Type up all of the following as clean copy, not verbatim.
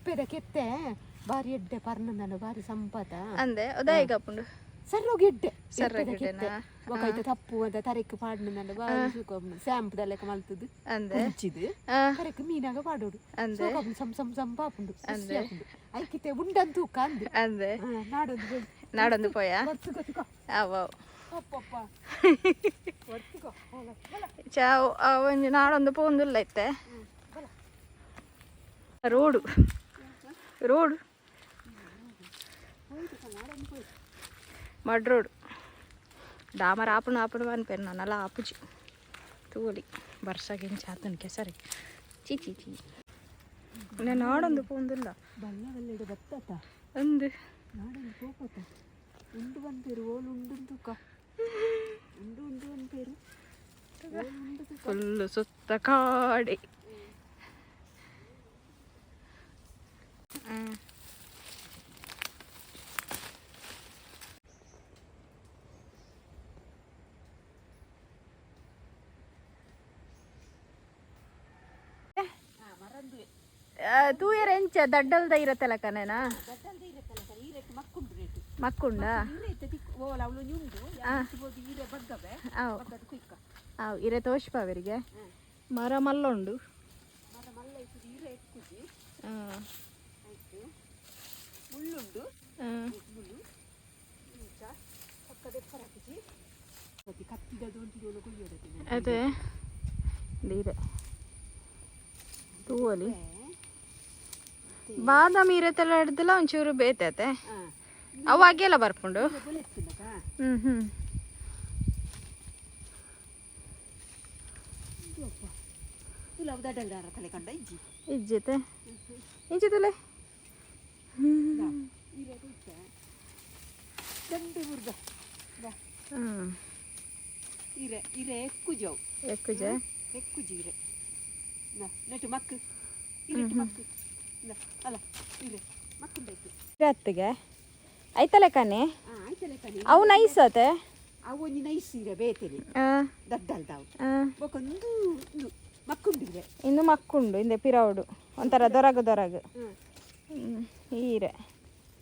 ಎರ್ಪೆದ ಕೆತ್ತೆ ಬಾರಿ ಎಡ್ಡೆ ಪರ್ನಂದನ ಬಾರಿ ಸಂಪದ. ಅಂದೆ ಉದಾಯಿಗ ಆಪುಂಡು. ಸರ್ರೋಗ್ ಎಡ್ಡೆ. ಸರ್ರೋಗ್ ಎರ್ಪೆದ ಕೆತ್ತೆ. ಎಡ್ಡೆನಾ? ಬೊಕ ಐತ ತಪ್ಪು ಅಂತ ತರೆಕ್ ಪಾಡ್ನಂಡ ಬಾರಿ ಸುಖ ಸ್ಯಾಂಪ್ ಲೆಕ್ಕ ಮಲ್ತದು ಅಂದೆ ಕುಂಚಿದ್ ತರೆಕ್ ಮೀನಾಗ ಪಾಡೋಡು. ಅಂದೆ. ಸೋಕಾಪುಂಡು, ಸಂ ಸಂ ಸಂಪ ಆಪುಂಡು, ಖುಷಿ ಆಪುಂಡು. ಐಕಿತೆ ಉಂಡನ್ ತೂಕ ಅಂದ್. ಅಂದೆ. ನಾಡೊಂದು ಬೋಯ್. ನಾಡೊಂದು ಪೋಯಾ? ಒರ್ತುಕೋ ತುಕೋ. ಅವ್ ಅವ್. ಅಪ್ಪಪ್ಪ, ಒರ್ತುಕೋ ಬಲ ಬಲ. ಚಾ ಒಂಜಿ ನಾಡೊಂದು ಪೋಂದುಲ್ಲ ಇತ್ತೆ. ಬಲ. ರೋಡು ರೋಡ್ ಮಡ್ ರೋಡ್ ಡಾಮರ್ ಆಪುಂಡು ಆಪುಂಡು ಪನ್ಪೇರು, ನನಲ ಆಪುಜಿ. ತೂವೊಲಿ ಬರ್ಸಗಿಂಚ ಆತುಂಡು ಕೆಸರಿ. ಚೀ ಚೀ ಚೀ, ನಾನು ನಾಡೊಂದು ಪೋಂದುಲ್ಲ. ಬಲ್ಲ ಬಲ್ಲೆಡೆ ಬತ್ತತ. ಅಂದು. ನಾಡೊಂದು ಪೋಪತ ಉಂಡು ಪನ್ಪೇರು, ಓಲು ಉಂಡು ತೂಕ, ಉಂಡು ಉಂಡು ಪನ್ಪೇರು, ಓಲು ಉಂಡು ತೂಕ. ಫುಲ್ಲು ಸುತ್ತ ಕಾಡೆ. ಮರಂದುವೆ. ತೂಯರ ಎಂಚ ದಡ್ಡಲ್ದ ಇರತ್ತಲ್ಲ ಕನೇನಾ? ದಡ್ಡಲ್ದ ಇರತ್ತಲ್ಲ ಸರ್, ಈ ರೇಟ್ ಮಕ್ಕುಂಡು ರೇಟ್. ಮಕ್ಕುಂಡ. ಈರೆ ಇತ್ತೆ ತಿಕ್ಕು ಓಲ ಅವಳು ಉಂಡು ಬೋದು ಈರೆ ಬಗ್ಗವೆ. ಅವು. ಬಗ್ಗದ ಕುಯ್ಕ. ಅವು ಇರೆ ತೋಷ್ಪಾವರಿಗೆ ಮರ ಮಲ್ಲ ಉಂಡು. ಮರ ಮಲ್ಲ ಇತ್ತು, ಈರೆ ಎಕ್ಕುಜಿ. ಆಯ್ತು, ಮುಳ್ಳುಂಡು. ಮುಳ್ಳು ಇಂಚ ಪಕ್ಕದ ಎಪ್ಪರಾಕಿಜಿ ಕತ್ತಿದ ಒಂಜಿ ಕೊಯ್ಯೋದಕ್ಕೆ. ಅದೇ ಇರೆ ತೂವಲಿ. ಬಾದಾಮಿ ಇರತ್ತೆಲ್ಲ ಹಿಡ್ದಲ್ಲ, ಒಂಚೂರು ಬೇತೈತೆ. ಅವು ಅಗೆಲ್ಲ ಬರ್ಪುಂಡು. ಬೊಲೆತ್ತಿಲ್ಲದ. ಹ್ಮ್ ಹ್ಮ್ ತುಲ ದಡಲ್ದಾರ ತಲೆ ಕಂಡ ಇಜ್ಜಿ. ಇಜ್ಜಿತೆ ಇಂಚಿ ತುಲೆ. ಈರೆ ಕುಯ್ತ ದಂಡೆ ಮುರ್ಗ ಬಾ. ಹ್ಮ್ ಈರೆ ಈರೆ ಎಕ್ಕುಜವು. ಎಕ್ಕುಜ. ಎಕ್ಕುಜಿ ಈರೆ. ನಾ ನೆಟ್ಟು ಮಕ್ಕು ಇರೆಟ್ಟು ಮಕ್ಕು ನಾ ಅಲ್ಲ, ಈರೆ ಮಕ್ಕುಂಡಾಯ್ತು. ಅತ್ತಿಗೆ ಐತಲೆ ಕಣೆ. ಹಾಂ, ಆಯ್ತಲ್ಲ ಕಣೆ. ಅವು ನೈಸ್ ಅತೆ. ಅವು ಒಂಜಿ ನೈಸ್ ಈರೆ ಬೇತೆನೆ. ದಡ್ಡಲ್ದಾವು. ಬೊಕೊಂದು ಇಂದು ಮಕ್ಕುಂಡಿರೆ. ಇನ್ನು ಮಕ್ಕುಂಡು ಇಂದೆ ಪಿರವುಡು ಒಂಥರ ದೊರಗು ದೊರಗು. ಹ್ಮ್. ಹ್ಮ್, ಈರೆ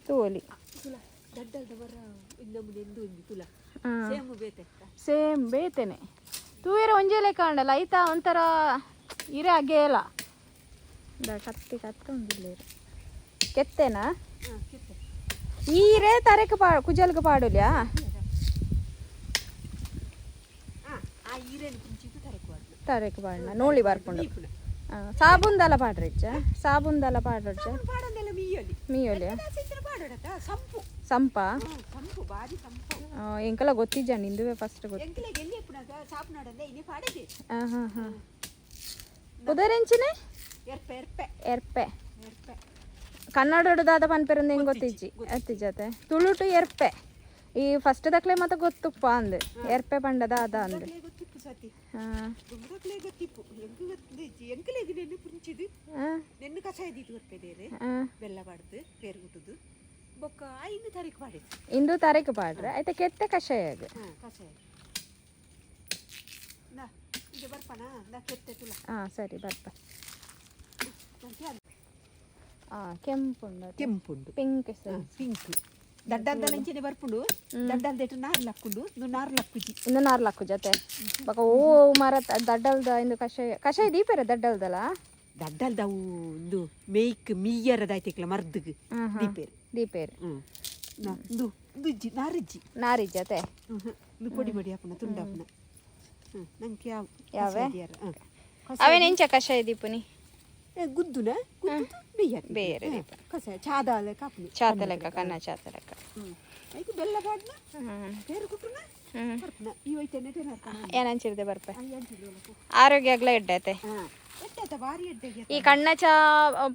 ತೂವಲಿ. ತುಲ ದಡ್ಡಲ್ದ ಬರ ಇನ್ನೊಮ್ಮೆ ಎಂದು ಒಂಜಿ ತುಲ ಸೇಮು ಬೇತೆ. ಸೇಮ್ ಬೇತೇನೆ ತೂಯರ ಒಂಜೇ ಲೆಕ್ಕ ಉಂಡಲ್ಲ ಐತ ಒಂಥರ ಇರೆ ಅಗೇಲ ಕತ್ತಿ ಕತ್ತಿ ಉಂಡಿಲ್ಲ ಇರೆ ಕೆತ್ತೆನಾ? ಹಾಂ, ಕೆತ್ತೆ. ಈರೆ ತರೆಕ್ ಪಾ ಕುಜಲ್ಗ್ ಪಾಡುಲ್ಯಾ? ಹಾಂ, ಆ ಈರೆನ್ ಕುಂಚಿತು ತರಕು ಅದು. ತರೆಕ್ ಪಾಡ್ನ ನೋಳಿ ಬರ್ಪುಂಡು. ದೀಪುನ. ಸಾಬೂನ್ದಲ ಪಾಡ್ರಿಚ್ಚ, ಸಾಬೂನ್ದಲ ಪಾಡ್ರಚ್ಚ. ಪಾಡಂದೆಲ್ಲ ಮೀಯಲಿ. ಮೀಯೊಲಿ. ಪಾಡೋಡತ್ತ ಸಂಪು. ಸಂಪ. ಹ್ಮ್, ಸಂಪು ಬಾರಿ ಸಂಪು. ಎಂಕಲ ಗೊತ್ತಿಜ್ಜಂಡ್, ಇಂದುವೆ ಫಸ್ಟ್ ಗೊತ್ತು. ಎಂಕಲೆಗ್ ಎಲ್ಲಿ ಎಪ್ಪುನಾಗ ಸಾಪುನಾಡಂದೆ ಇನಿ ಪಾಡದೆ. ಹಾಂ ಹಾಂ ಹಾಂ ಪುದರೆಂಚಿನೆ? ಎರ್ಪೆ ಎರ್ಪೆ. ಎರ್ಪೆ. ಎರ್ಪೆ. ಕನ್ನಡಡು ದಾದ ಪನ್ಪೆರಂದು ಹೆಂಗೆ ಗೊತ್ತಿಜ್ಜಿ ಅತ್ತಿಜತೆ. ತುಳುಟು ಎರ್ಪೆ. ಈ ಫಸ್ಟ್ ದಕ್ಲೆ ಮತ್ತೆ ಗೊತ್ತುಪ್ಪ ಅಂದ್ ಎರ್ಪೆ ಪಂಡ ದಾದ ಅಂದ್. ದುಂಬದಕ್ಲೆ ಗೊತ್ತಿಪ್ಪು ಸತಿ. ಹಾಂ. ದುಂಬದಕ್ಲೆ ಗೊತ್ತಿಪ್ಪು, ಎಂಕ್ ಗೊತ್ತಿಜ್ಜಿ. ಎಂಕಲೆಗ್ ನೆನ್ನು ಪುಂಚಿದು ಹಾಂ ನೆನ್ನು ಕಷಾಯ ದೀತು ಕೊರ್ಪೆದೇರೆ. ಹಾಂ ಬೆಲ್ಲ ಪಾಡ್ದು ಪೇರು ಕುಟ್ಟುದು ಬೊಕ್ಕ ಐದು ತಾರೀಕು ಪಾಡಿದ್ದು. ಇಂದು ತಾರೀಕು ಪಾಡ್ರೆ ಆಯ್ತಾ ಕೆತ್ತೆ ಕಷಾಯಗ್. ಹಾಂ, ಕಷಾಯ ನಾ ಈಗ ಬರ್ಪನಾ ನಾ ಕೆತ್ತೆ ತುಲ. ಹಾಂ, ಸರಿ, ಬರ್ಪ. ನಂಗೆ ಅದು ಹಾಂ, ಕೆಂಪುಂಡು. ಕೆಂಪುಂಡು. ಪಿಂಕ್. ಪಿಂಕ್ ದಡ್ಡಲ್ದ ಅಂಚನೆ ಬರ್ಪುಂಡು. ದಡ್ಡಲ್ದೆಟ್ಟು ನಾರ್ ಲಕ್ಕುಂಡು, ಇಂದು ನಾರ್ ಲಕ್ಕುಜಿ. ಇಂದು ನಾರ್ ಲಕ್ಕು ಜೊತೆ ಬೊಕ ಓ ಮರ ದಡ್ಡಲ್ದ ಇಂದು ಕಷಾಯ ಕಷಾಯ ದೀಪೆರೆ ದಡ್ಡಲ್ದಲ್ಲ. ದಡ್ಡಲ್ದವು ಇಂದು ಮೇಯ್ಕ್ ಮೀಯರದಾಯ್ತಿಕ್ಲ ಮರ್ದುಗ್ ದೀಪೇರು. ದೀಪೇರು. ಹ್ಮ್ ನಾ ಇಂದು ಇಂದು ಇಜ್ಜಿ, ನಾರಿಜ್ಜಿ. ನಾರಿ ಜೊತೆ. ಇಂದು ಪೊಡಿ ಪೊಡಿ ಹಾಪುನ ತುಂಡಾಪುನ. ಹ್ಮ್, ನಂಗೆ ಯಾವ ಯಾವೆ? ಹಾಂ. ಅವೇನು ಎಂಚ ಕಷಾಯ ದೀಪುನಿ? ಗುದ್ದುನ ಗುದ್ದುದು ಬೇಯರ್. ಬೇಯರೆ. ಕಷಾಯ ಚಾದ ಕಾಪುನು. ಚಾತ ಲೆಕ್ಕ, ಕನ್ನ ಚಾತ ಲೆಕ್ಕ. ಹ್ಮ್, ಐಕ್ ಬೆಲ್ಲ ಪಾಡ್ನ ಹ್ಮ್ ಪೇರು ಕುಟ್ಟುನ ಹ್ಮ್ ಬರ್ಪುನ ಈ ಒಯ್ತೇನೆ ಟೆನರ್ಪಣ. ಏನಂಚಿರ್ದೆ ಬರ್ಪೆ. ಆರೋಗ್ಯ ಆಗ್ಲ ಎಡ್ಡೆ ಐತೆ. ಹಾಂ, ಎಡ್ಡೆ ಬಾರಿ ಎಡ್ಡೆ. ಈ ಕಣ್ಣ ಚಾ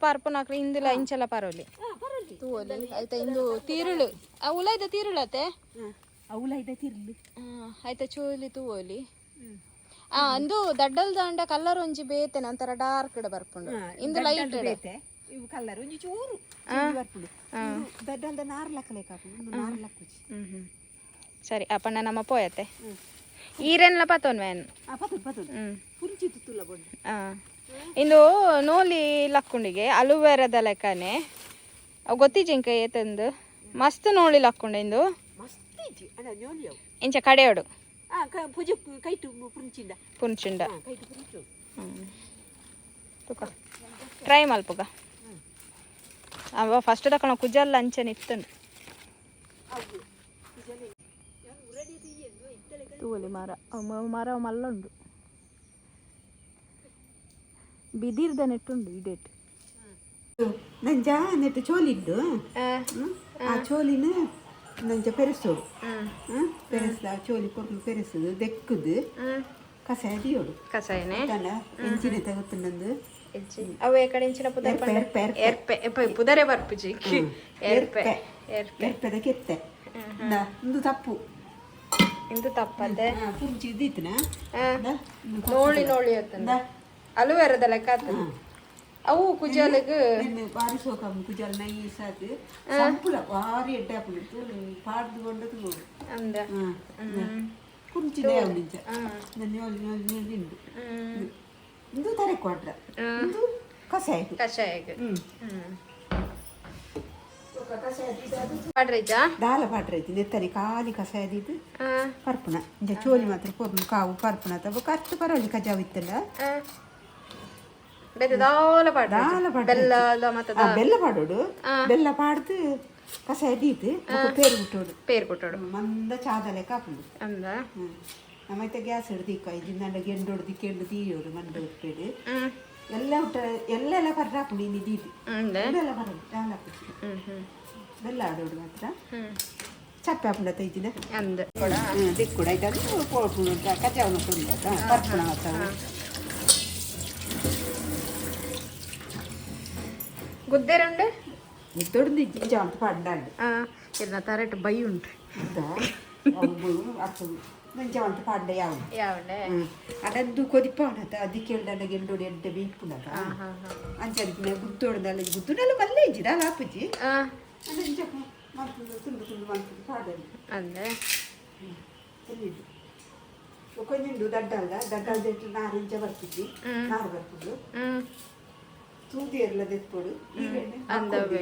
ಪರ್ಪುನಕ್ಲು ಇಂದುಲ ಇಂಚಲ ಪರೋಲಿ. ಹಾಂ, ಪರಲಿ. ತೂವೊಲಿ ಐತ ಇಂದು ತೀರುಳು ಆ ಉಲೈದ ತೀರುಳತೆ. ಹಾಂ, ಅವಲ ಇದೆ ತಿರ್ಲು. ಐತ ಚೋಲಿ ತೂವೊಲಿ. ಆ ಅಂದು ದಡ್ಡಲ್ ದಾಂಡ ಕಲ್ಲರ್ ಒಂಜಿ ಬೇತೆನೆ, ಒಂಥರ ಡಾರ್ಕ್ ಬರ್ಪುಂಡು. ಇಂದು ಲೈಟ್. ಬೇತೆ ಇವು ಕಲ್ಲರ್ ಒಂಜಿ ಚೂರು ಚೇಂಜ್ ಬರ್ಪುಂಡು. ಇಂದು ದಡ್ಡಲ್ದ ನಾರ್ ಲಕ್ಕಲೆ ಕಾಪುಂಡು, ಇಂದು ನಾರ್ ಲಕ್ಕುಜಿ. ಹ್ಮ್ ಹ್ಮ್ ಸರಿ ಅಪ್ಪಣ್ಣ, ನಮ್ಮ ಪೋಯತ್ತೆ. ಈರೆನ್ಲ ಪತೊನ್ ವ್ಯಾನ್. ಆ ಪತುನ್ ಪತುನ್. ಹ್ಮ್. ಪುಂಚಿ ತುತ್ತುಲ ಬೊಂಡು. ಆ. ಇಂದು ನೋಲಿ ಲಕ್ಕುಂಡಿಗೆ ಅಲುವೆರದ ಲೆಕ್ಕನೆ. ಅವು ಗೊತ್ತಿಜ್ಜಿ ಇಂಕ ಏತಂದು ಮಸ್ತ್ ನೋಲಿ ಲಕ್ಕುಂಡೆ ಇಂದು. ಮಸ್ತ್ ಇಜ್ಜಿ ಅಣ್ಣ ನೋಲಿ ಅವು. ಇಂಚ ಕಡೆಯೋಡು. ಆ ಪೂಜೆ ಕೈಟು ಪುಂಚಿಂಡ. ಪುಂಚುಂಡ. ಕೈಟು ಪುಂಚು. ತುಕ ಟ್ರೈ ಮಲ್ಪುಗ. ಅವ ಫಸ್ಟ್ ತಕೊಂಡ ಕುಜಲ್ ಅಂಚನೆ ಇತ್ತುಂಡು. ಅವು ಕುಜಲ್ ಯಾನ್ ಉರಡಿ ತೀಯೆಂದು ಇತ್ತಲೆ. ತೂವಲಿ ಮರ, ಅವು ಮರ ಮಲ್ಲ ಉಂಡು, ಬಿದಿರ್ದ ನೆಟ್ಟುಂಡು ಇಡೇಟ್. ನಂಜ ನೆಟ್ಟು ಚೋಲಿಂಡು. ಆ ಚೋಲಿನ ನಂಜ ಪೆರೆಸೋಡು. ಪೆರೆಸ್ದ ಆ ಚೋಲಿ ಕೊರ್ಲು ಪೆರೆಸುದು ದೆಕ್ಕುದು ಕಷಾಯ ದಿಯೋಡು. ಕಷಾಯನೆ. ತನ ಎಂಚಿನ ತಗೊತ್ತುಂಡಂದು. ಅವು ಈ ಕಡೆ ಇಂಚಿನ ಪುದರ್? ಎರ್ಪೆ, ಎರ್ಪೆ, ಎರ್ಪೆ. ಎರ್ಪೆ ಪುದರೇ ಬರ್ಪುಜಿ. ಎರ್ಪೆ, ಎರ್ಪೆ. ಎರ್ಪೆದ ಕೆತ್ತೆ ಇಂದು ತಪ್ಪು. ಇಂದು ತಪ್ಪದೆ. ಪುಂಚಿ ಇದ್ದಿತ್ತನ. ನೋಳಿ ನೋಳಿ ಆತಂದ ಅಲುವೆರದ ಲೆಕ್ಕ ಆತದ ಅವು ಕುಜಲಗ್. ಬಾರಿ ಸೋಕ ಕುಜಲ್ ನೈಸ್ ಆದ್ ಸಂಪುಲ ಬಾರಿ ಎಡ್ಡೆ ಆಪುಂಡು ಪಾಡ್ದು ಕೊಂಡದು ನೋಡು. ಅಂದ. ಕುಂಚಿ ನಿಂಚ ನೋಲಿ ನೋಲಿ ನೋಲಿ ಉಂಡು. ಇಂದು ತರೆ ಕೊಡ್ರ, ಇಂದು ಕಷಾಯ. ಕಷಾಯಗ್ ಪಾಡ್ರಿಜಾ? ದಾಲ ಪಾಡ್ರ ಐತಿ ನೆತ್ತನೆ ಖಾಲಿ ಕಷಾಯ ದೀದು ಪರ್ಪುಣ ಇಂಚ ಚೋಲಿ ಮಾತ್ರ ಪೊರ್ಲು ಕಾವು ಪರ್ಪುಣ ತಬ ಕರ್ತು ಪರವಲಿ ಕಜಾವು ಇತ್ತಲ್ಲ. ಬೇತೆ ದಾಲ ಪಾಡ್ರ? ದಾಲ ಪಾಡ್ರ. ಬೆಲ್ಲ ಮತ್ತ? ಬೆಲ್ಲ ಪಾಡೋಡು. ಬೆಲ್ಲ ಪಾಡ್ದು ಕಷಾಯ ದೀತು ಬೊಕ ಪೇರು ಬಿಟ್ಟೋಡು. ಪೇರು ಕೊಟ್ಟೋಡು. ಮಂದ ಚಾದ ಲೆಕ್ಕ ಆಪುಂಡು. ಅಂದ. ನಮ್ಮೈತೆ ಗ್ಯಾಸ್ ಹಿಡ್ದಿಕ್ಕ ಇಜಿಂದಂಡ ಗೆಂಡೋಡು ದಿಕ್ಕೆಂಡು ತೀಯೋಡು ಮಂಡ ಉಪ್ಪೇಡು ಎಲ್ಲ ಉಟ್ಟ ಎಲ್ಲ ಎಲ್ಲ ಪರ್ರ ಆಪುಂಡು ಇನ್ನು ದೀದು. ಅಂದ. ಬೆಲ್ಲ ಪರಡು ದಾಲ ಆಪುಜಿ. ಹ್ಮ್ ಹ್ಮ್ ಬೆಲ್ಲ ಆಡೋಡು ಮಾತ್ರ ಚಪ್ಪೆ ಆಪುಂಡ ತೈಜಿನ. ಅಂದ. ದಿಕ್ಕುಡ ಐತಂದು ಪೋಪುಂಡು ಕಜಾವನ ತುಂಡ ಪರ್ಪುಣ ಮಾತ್ರ. ಗುದ್ದೇರುಂಡು. ಮುದ್ದೊಡ್ದು ಇಜ್ಜಿ ಅಂತ ಪಂಡಂಡು. ಇರ್ನ ತರಟ್ ಬೈ ಉಂಟು. ಅರ್ಥ ನಂಜ ಅಂತ ಪಂಡ ಯಾವ. ಯಾವಂಡೆ? ಅಡದ್ದು ಕೊದಿಪ್ಪವನತ ಅದಕ್ಕೆ ಹೇಳ್ದಂಡ ಗೆಂಡೋಡು ಎಡ್ಡೆ ಬೀಪುನತ ಅಂಚ ಗುದ್ದೋಡ್ದಲ್ಲ ಗುದ್ದುನಲ್ಲ ಮಲ್ಲೆ ಇಜ್ಜಿ ದಾಲ ಆಪುಜಿ. ಅಂಚ ಮಲ್ಪುಂಡು ತುಂಡು ತುಂಡು ಮಲ್ಪುಂಡು ಪಾಡೋದು. ಅಂದೆ. ತಿನ್ನಿದ್ದು ಕೊಂಜುಂಡು ದಡ್ಡಲ್ದ ದಡ್ಡಲ್ದ ನಾರು ಇಂಚ ಬರ್ತಿದ್ವಿ ನಾರು ಬರ್ಪುಂಡು. ತೂದು ಎರ್ಲ ದೆತ್ಪೊಡು. ಅಂದವೇ.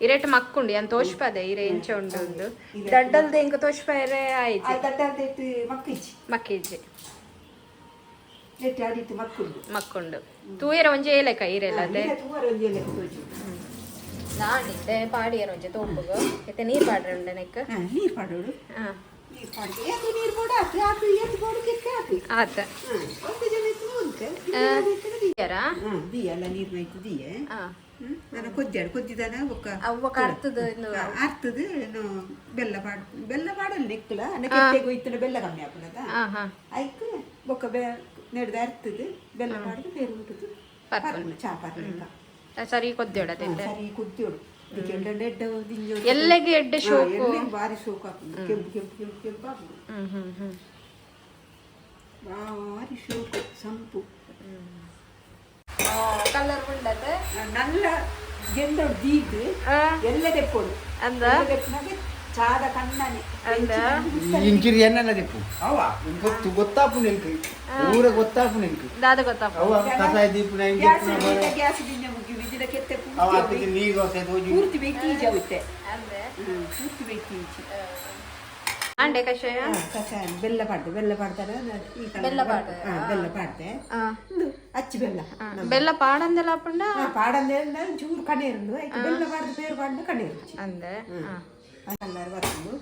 ಇರೇಟ್ ಮಕ್ಕುಂಡು ಯಾನ್ ತೋಷ್ಪದೆ ಇರೆ ಇಂಚ ಉಂಡು ಉಂದು ದಡ್ಡಲ್ದ ಇಂಕ ತೋಷ್ಪೈರೆ ಆಯ್ತು. ದಡ್ಡಲ್ದ ಇಟ್ಟು ಮಕ್ಕಿಜ್ಜಿ. ಮಕ್ಕಿಜ್ಜಿ. ನೆಟ್ಟಿ ಅಡಿಟ್ಟು ಮಕ್ಕುಂಡು. ಮಕ್ಕುಂಡು ತೂಯರ ಒಂಜಿ ಏಲೆಕ ಇರೆಲ್ಲ ಅದೇ. ತೂವರ ಒಂಜಿ ಏಲೆಕ ತೋಜು. ನಾನಿದ್ದೆ ಪಾಡಿಯರ ಒಂಜಿ ತೋಪುಗು ಇತ್ತೆ ನೀರು ಪಾಡ್ರೆ ಉಂಡೆ ನೆಕ್. ನೀರು ಪಾಡೋಡು. ನೀರು ಪಾಡ್ದು ಏತು ನೀರು ಬೋಡು ಆತು ಆತು ಏತು ಬೋಡು ಕೆತ್ತೆ ಆತು. ಆತ. ಒಂದು ಜನ ಇತ್ತು ಉಂಟು. ಯಾರ? ದಿಯ ಅಲ್ಲ ನೀರು ಮೈತು ದಿಯ. ನಾನು ಕೊದ್ದಾಡು ಕೊದ್ದಿದಾನ ಬೊಕ್ಕ. ಅವ್ವ ಕರ್ತದ ಇಂದು. ಅರ್ತದ ಬೆಲ್ಲ ಪಾಡ್ ಬೆಲ್ಲ ಪಾಡಲ್ಲ ನೆಕ್ಕಲ ಕೆತ್ತೆಗೆ ಹೋಯ್ತನ ಬೆಲ್ಲ ಕಮ್ಮಿ ಆಪುನದ. ಹಾ ಹಾ ಐಕ್ ಬೊಕ್ಕ ಬೆ ನೆಡ್ದು ಅರ್ತದ ಬೆಲ್ಲ ಪಾಡ್ದು ಪೇರು ಉಂಟುದು ಪರ್ಪುನ ಚಾ ಪರ್ಲಿಕ್ಕ. ಸರಿ ಕೊದ್ದೇಡ. ಸರಿ ಕುದ್ದಿಯೋಡು ಎಡ್ಡೆ ದಿಂಜೋಡು. ಎಲ್ಲೆಗೆ ಎಡ್ಡೆ ಶೋಕು. ಎಳ್ಳೆಗೆ ಬಾರಿ ಶೋಕು ಆಪುಂಡು ಕೆಂಪು ಕೆಂಪು ಕೆಂಪು ಕೆಂಪು ಆಪುಂಡು. ಹ್ಮ್ ಹ್ಮ್ ಹ್ಮ್ ಬಾರಿ ಶೋಕು ಸಂಪು. ಕಲರ್ ಉಂಡತೆ. ನಲ್ಲ ಗೆಂದೋಡು ದೀದು ಎಲ್ಲ ದೆಪ್ಪೋಡು. ಅಂದ. ದೆಪ್ಪನಾಗ ಚಾದ ಕಣ್ಣನೆ. ಅಂದ. ಇಂಚಿರಿ ಎನ್ನಲ್ಲ ದಿಪ್ಪು ಅವ ಗೊತ್ತು ಗೊತ್ತಾಪು ನಿಂಕ್ ಊರ ಗೊತ್ತಾಪು ನಿಂಕ್. ದಾದ ಗೊತ್ತಪ್ಪ. ಅವ ಕಸಾಯ ದೀಪುನ ಗ್ಯಾಸ್ ಗ್ಯಾಸ್ ದಿಂಜ ಮುಗ್ಗಿ ವಿಜಿನ ಕೆತ್ತೆ. ಅವ ಆತಿಗೆ ನೀರು ದೋಸೆ ತೋಜು. ಪೂರ್ತಿ ಬೇಕಿ ಈಜಾಗುತ್ತೆ ಪೂರ್ತಿ ಬೇಕಿ ಈಜಿ. ಅಂಡೆ ಕಷಾಯ. ಕಷಾಯ ಬೆಲ್ಲ ಪಾಡ್ದೆ ಬೆಲ್ಲ ಪಾಡ್ತಾರೆ ಈ ಕಡೆ. ಬೆಲ್ಲ ಪಾಡ್ದೆ. ಬೆಲ್ಲ ಪಾಡ್ದೆ ಇಂದು ಅಚ್ಚು ಬೆಲ್ಲ. ಬೆಲ್ಲ ಪಾಡಂದೆಲ್ಲ ಆಪುಂಡ? ಪಾಡಂದೆ ಚೂರು ಕಣ್ಣೀರುಂಡು ಐಕ್ ಬೆಲ್ಲ ಪಾಡ್ದು ಪೇರು ಪಾಡ್ದು ಕಣ್ಣೀರು. ಅಂದೆ. ಕಲ್ಲರ್ ಬರ್ಪುಂಡು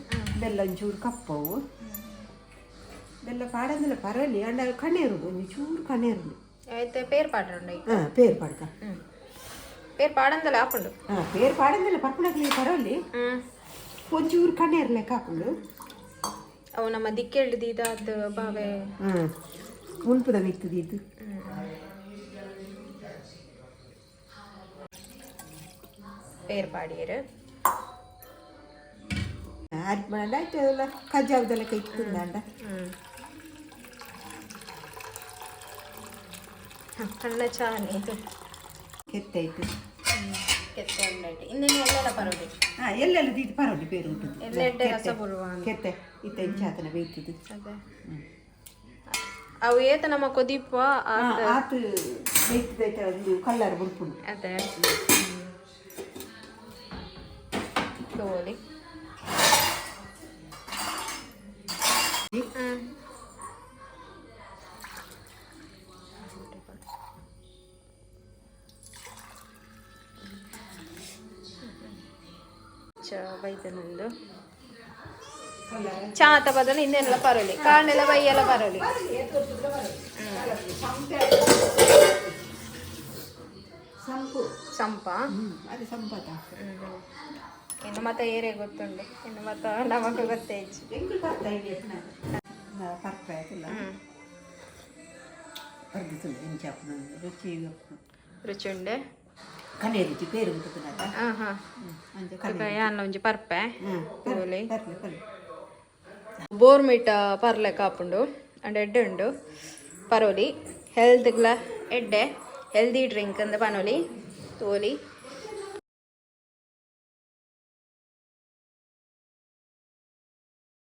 ಬೆಲ್ಲ ಒಂಚೂರು ಕಪ್ಪವು ಬೆಲ್ಲ ಪಾಡಂದಿಲ್ಲ ಪರಲಿ ಅಂಡ ಕಣ್ಣೀರುಂಡು ಒಂಜಿ ಚೂರು ಕಣ್ಣೀರುಂಡು. ಐತೆ ಪೇರು ಪಾಡ್ರುಂಡು ಈಗ. ಪೇರು ಪಾಡ್ಕ. ಪೇರು ಪಾಡಂದೆಲ್ಲ ಆಪುಂಡು. ಪೇರು ಪಾಡಂದಿಲ್ಲ ಪರ್ಪುಣಕ್ಲಿ ಪರವಲ್ಲಿ. ಒಂಚೂರು ಕಣ್ಣೀರು ಲೆಕ್ಕ ಹಾಪುಂಡು. ಅವು ನಮ್ಮ ದಿಕ್ಕೆಳ್ದು ಇದಾದ ಬಾವೆ. ಮುನ್ಪುದ ಮಿತ್ತದ ಇದು. ಪೇರು ಪಾಡಿಯರು. ಅರಿಪಣಂಡ ಆಯ್ತು ಅದೆಲ್ಲ ಕಜ್ಜಾವದೆಲ್ಲ ಕೈ ತಿಂದಾಂಡ. ಕಣ್ಣ ಚಾನೆ. ಕೆತ್ತಾಯ್ತು. ಕೆತ್ತೆ ಉಂಡಾಯ್ತು ಇನ್ನೇನು ಎಲ್ಲೆಲ್ಲ ಪರೋಡಿ. ಎಲ್ಲೆಲ್ಲ ಇದು ಪರೋಡಿ ಪೇರು ಉಂಟು. ಎಲ್ಲ ಎಡ್ಡೆ ರಸ ಬರುವ. ಕೆತ್ತೆ ಇತ್ತ ಇಂಚಾತನ ಬೇಯ್ತದ್ದು. ಅದೇ. ಅವು ಏತ ನಮ್ಮ ಕೊದಿಪ್ಪ. ಆತು ಬೈತ್ ಬೈತ ಒಂದು ಕಲ್ಲರ್ ಬುಡ್ಪುಂಡು. ಅದೇ ತೋಲಿ. ಚ ಬೈತನಂದು ಚಾತ ಬದಲು ಇನ್ನೆಲ್ಲ ಪರೋಲಿ, ಕಾಂಡೆಲ್ಲ ಬೈಯೆಲ್ಲ ಪರೋಲಿ. ಸಂಪು. ಸಂಪ. ಅದು ಸಂಪತ. ಇನ್ನು ಮತ್ತೆ ಏರೇ ಗೊತ್ತುಂಡು, ಇನ್ನು ಮತ್ತೆ ನಮಕ್ ಗೊತ್ತೇ ಇಜ್ಜಿ. ಎಂಕುಲು ಬರ್ತಾ ಇಲ್ಲಿ ಪರ್ಪ ಆಯ್ತಲ್ಲ, ಬರ್ದಿತ್ತುಂಡು ಎಂಚಾಪುನ ರುಚಿ. ರುಚಿ ಉಂಡೆ. ಕನೆ ರುಚಿ ಪೇರು ಉಂಟು. ಹಾ ಹಾ ಅಂಚ ಕನೆ. ಯಾನ್ಲ ಒಂಜಿ ಪರ್ಪೆ. ತೋಲಿ. ಪರ್ಲೆ ಪರ್ಲೆ. ಬೋರ್ಮಿಟ ಪರ್ಲೆ ಕಾಪುಂಡು ಅಂಡ್ ಎಡ್ಡೆ ಉಂಡು, ಪರೋಲಿ. ಹೆಲ್ತ್ಗ್ಲ ಎಡ್ಡೆ, ಹೆಲ್ದಿ ಡ್ರಿಂಕ್ ಅಂದ ಪನೊಲಿ. ತೋಲಿ.